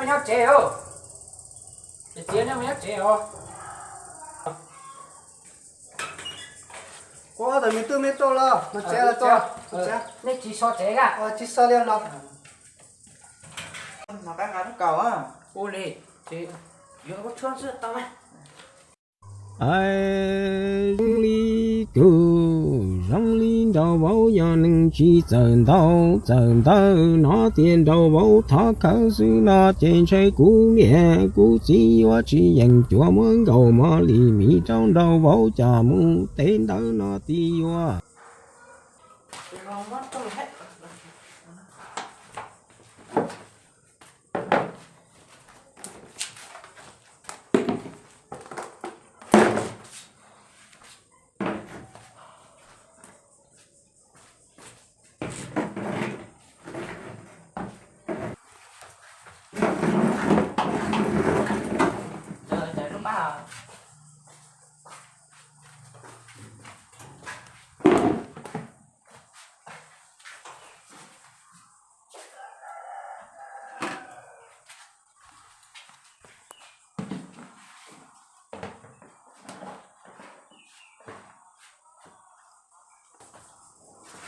Nyob tsev os. Txiv, nyob tsev os. Ua tau me tub me tuaj los, mus tsev los tuaj. Nej tsis so tsev a? Tsis so li los. Ua li, yuav ua tshuaj xwb tau. Zoo li kws, zoo li nraug vauv yog neeg tsis txawm ntaus txawm ntawv no tias nraug vauv thov khawv xwb no ces ntshe kuv niam kuv txiv yuav tsis yeem cuav muab nkaus mov li miv rau nraug vauv coj mus tev ntawv no tiag yuav.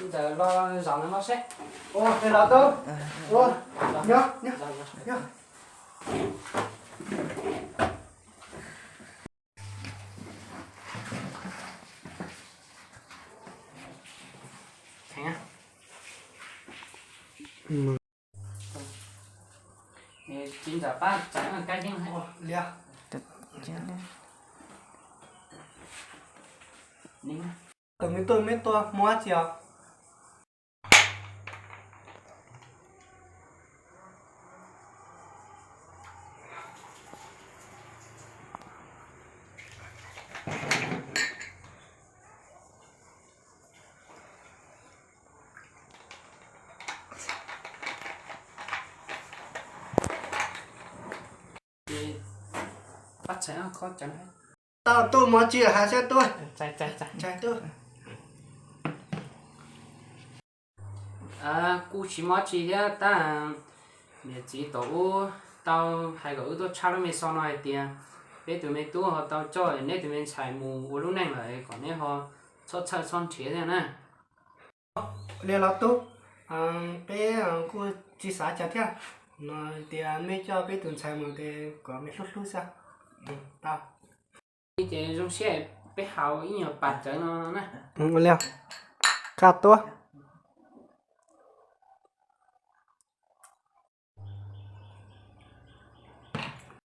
Ntawm los zaum no seb. Ua, los tub. Ua, nyob, nyob, nyob. Txiv ntxawm pab txawm kab yeeb li. Tus me tub me tuaj muab tsis os. Tau tub, muab tsis hais seb tub. Kuj tsis muaj tsi thiab tab, niam txiv thaum ub tau hais kom wb tuaj tshaj lub me xov no hais tias peb tus me tub ho tau coj neb tus me ntxhais mus ua lub neej lawm kom neb ho txhob txhawj txhob nrhiav thiab na. Li los tub, peb kuj tsis xav cas thiab, no tias mej coj peb tus ntxhais mus ces kom mej hlub hlub xwb. Tau. Ces zoo siab peb haus ib nyuag pas cawv no na. Ua li, kaj tuab.